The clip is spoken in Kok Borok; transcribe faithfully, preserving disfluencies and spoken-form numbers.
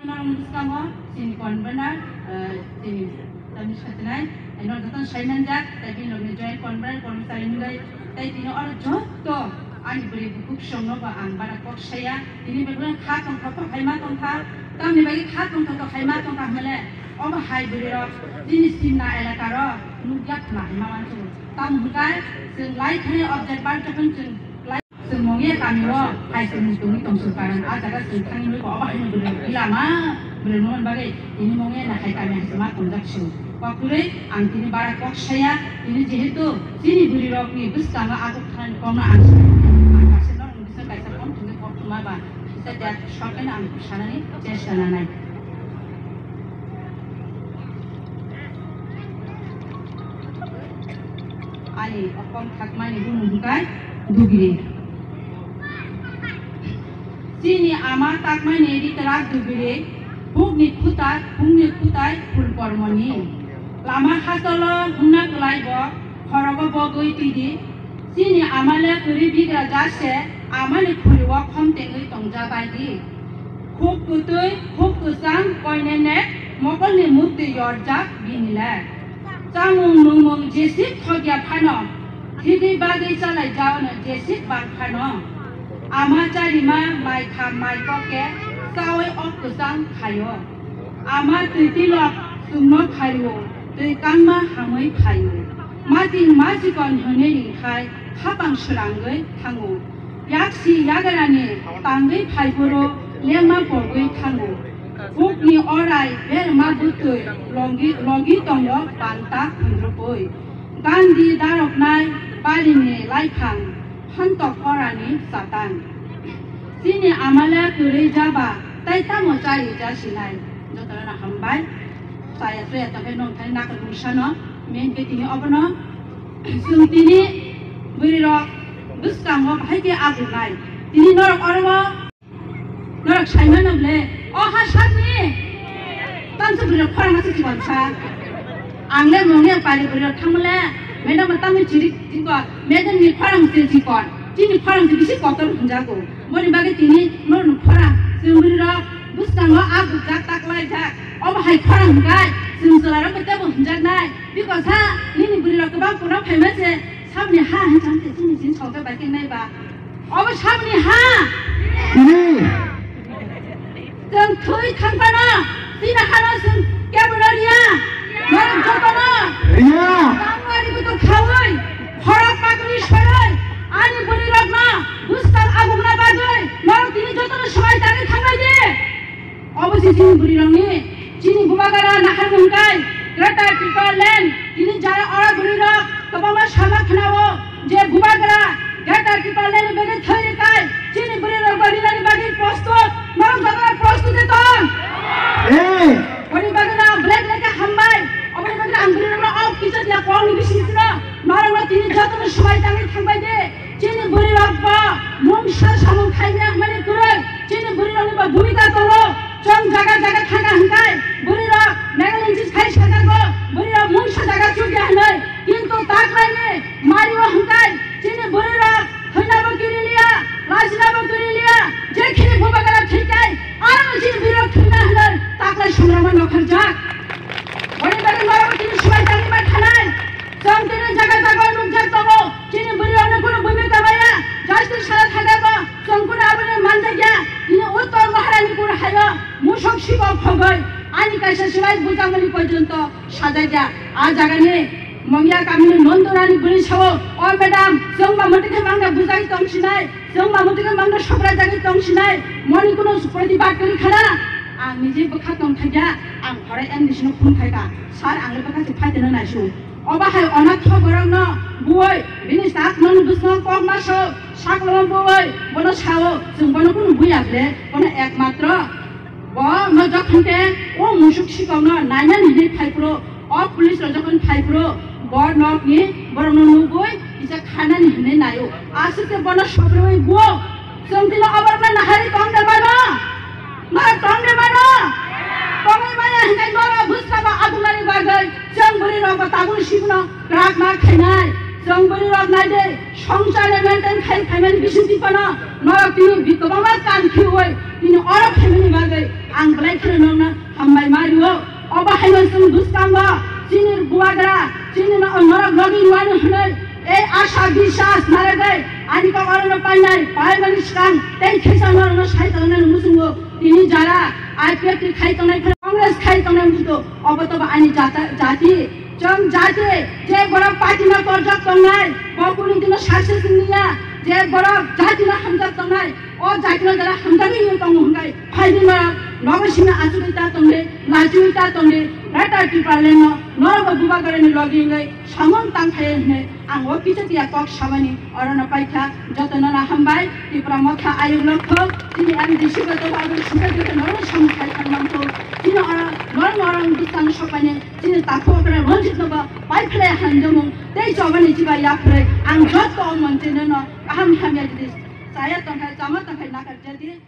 Norokni bwskango chini convener, eh, chini tamni satinai, eh, norok jotono saimanjak, tei bini logni joint convener, kormosari hinwi, tei tini oro joto ani bwrwi bukhuk songno bo ang bara kok saya, tini bwrwi kha tongthok kok hai ma tongkha, tamni bagwi kha tongthok kok hai ma tongkha hwnmale, obo hai bwrwi rok chini Simna elaka rok nukya khna hai ma wansukgo. Tamo hwnkhe chwng lai thani observer jokhon chwng Chwng Mongya kamio hai chwng tongwi tong sir parang, a jaga chwng thangwi nugo, obo haino bwrwi rok lama bwrwi rok bagwi tini Mongya na hai kami hai chwng ma tongjak sir. Kok kwrwi ang tini bara kok saya, tini jehetu chini bwrwi rokni bwskango atok thani kokno ang sai. Ang kaisa norokni bising kaisa kom thangwi kok thuma ba, kisa dak sok khe ang sanani chesta nanai. Ani okom thakmani bumung hwnkhe Dugiri. Chini ama takmani Ritarak Dugiri, hukni khutai, hukni khutai Phulpormoni. Lama hachalo hwnna kwlai bo, khorogo bogwi twidi. Chini ama le kwrwi bigra jase, amani khuriwo khom tengwi tongja baidi. Khuk kwtwi, khuk kwchang, koinenek, mokolni muktwi yorjak bini le. Chamung nungmung jesik thokya phano, thigwi bagwi chalai jaono jesik bang phano. Ama charima mai kham mai koke, chawi ok kwchang khaio. Ama twi tilok chwngno phaio, twi kangma hamwi phaio. Mating ma chikon hwnwi ringkhai, khapang srangwi thango. Yaksi yagrani tangwi phaiphuru lengma pogwi thango. Hukni orai berma bwtwi logi, logi tongo panta khundrupui. Gandhi daroknai barini laiphang, hantok orani satan. Chini amale kwrwi jaba, tai tamo chari jasinai. Jotono hambai. Chaya chuya tongkhe nongthani nakal mungsano. Main khe tini obono. Chwng tini bwrwi rok bwskango bahai khe abugnai. Tini norok oro o, norok saimano ble, o ha sakni tamsa bwrwi rok khorang asa chikon sa. Ang le mungni pari bwrwi rok thangmale, madam tamni chiri chikon, madam ni khorang se chikon, chini khorang se bisi kotor hwnjago. Boni bagwi tini norok khorang chwng bwrwi rok bwskango abugjak taklaijak. Obo hai khorang hwnkhe chwng chwla rok bai tebo hwnjaknai. Bikosa nini bwrwi rok kwbang pura phaima se. Sabni ha hwn chang te chini chin chok bai khe nai ba. Obo sabni ha. Tini. Chwng thwi thang phano, chini hano chwng kebo no riya. Norok joto no. Riya. Tangwari kutu khawi, khorok pakri sharoi, ani bwrwi rok no, buskang abuk na bagwi, norok tini joto no swmai tangwi thangbai di. Obo se chini bwrwi rokni, chini bubagra nahar mungkai, Greater Tipraland, tini jara ora bwrwi rok kwbangma sama khnao je bubagra Greater Tipraland ni bagwi thwi rwkai, chini bwrwi rok bo rinani bagwi prostut, norok jotono prostut de tong? Eh. Boni bagwi no black leke hambai, oboni bagwi ang bwrwi rokno ok kicha dia kokni bisingtwi no, norokno tini jotono swmai tangwi thangbai de. Chini bwrwi rok bo mungsa samung khaimya hwnmani kwrwi, chini bwrwi rokni bo bhumika tongo. Chwng jaga jaga thangkha hwnkhai bwrwi rok megalin chis khai sajago, bwrwi rok mungsa jaga chukya hwnwi. Kintu taklaini mario hwnkhai chini bwrwi rok thwinabo kiriliya, lajinabo kiriliya, jekhini bubagra thwikhai aro chini bwrwi rok thwina hwnwi taklai songrama nokharjak. Boni bagwi norok chini swmai tangwi ma thanai. Chwng tini jaga jaga nukjak tongo, chini bwrwi rokni kunu bumika maya, justice sala thangkha bo, chwng kunu aboni manjakya, tini Uttor Maharani kunu hayo, musok sikok khogoi, ani kaisa swmai bujakmani porjonto sajakya. A jagani Mongya kamini Nondorani bwrwi sao, "O madam, chwng ba mwtwi khe mangna bujai tong sinai, chwng ba mwtwi khe mangna sokra jagwi tong sinai, moni kunu protibad kwrwi khana." Ang nije bwkha tong thakya, ang hore M D C no phone khaikha, "Sir, ang le bwkha se phaiteno naisung." Obo hai onatho borokno buoi bini sak nokni bwskango kok ma sao, saklomo buoi bono sao, chwng bono kunu buya ble, bono ekmatro bo no jokhon khe o musuk sikokno nainani hinwi phai phuru, o police rok jokhon phai phuru bo nokni borokno nugwi kisa khanani hinwi naio. Aswk khe bono sobrwi buo. Chwng tino oborokno nahari tong de mano? Norok tong de mano? Tongwi maya hwnkhe norok bwskano abugnani bagwi chwng bwrwi rokbo tabukni sibino kwrak ma khainai. Chwng bwrwi rok nai de, songchar maintain khai phaimani bisingtwi phano norok tini bi-, kwbangma kan khiui tini oro phaimani bagwi Ang belai kheno nokno hambai ma rio. Obo haino chwng bwskango chini bubagra, chini no-, norok logi rwani hwnwi ei asha biswas naragwi ani kok orono painai, paimani swkang tei khesa norokno sai tongnani muchungo tini jara I P F T khai tongnai, Congress khai tongnai muchungo obo tobo ani jata-, jati. Chwng jati je borok party no torjak tongnai, bo kunu dino success wngya, je borok jati no hamjak tongnai, o jati no jara hamjagwi wng tongo hwnkhe phaidi norok nogo simi achugwi ta tongdi, lachiwi ta tongdi, Greater Tipraland no norok bo bubagrani logi wngwi samung tangkhai hwnwi ang o kicha tiya kok samani orono paikha. Jotono no hambai, Tipra Motha ayuk lokthok, chini M D C bo tobo aboni sukha joto norok samung khai thang mangthok, chini oro norok norok bwskango sokmani chini takhuk okra Ranjit no bo paiphlai hamjamung tei chobani chiba yaphlai ang joto o montri no kaham hamya jodi chaya tongkha, chama tongkha nakar jadi.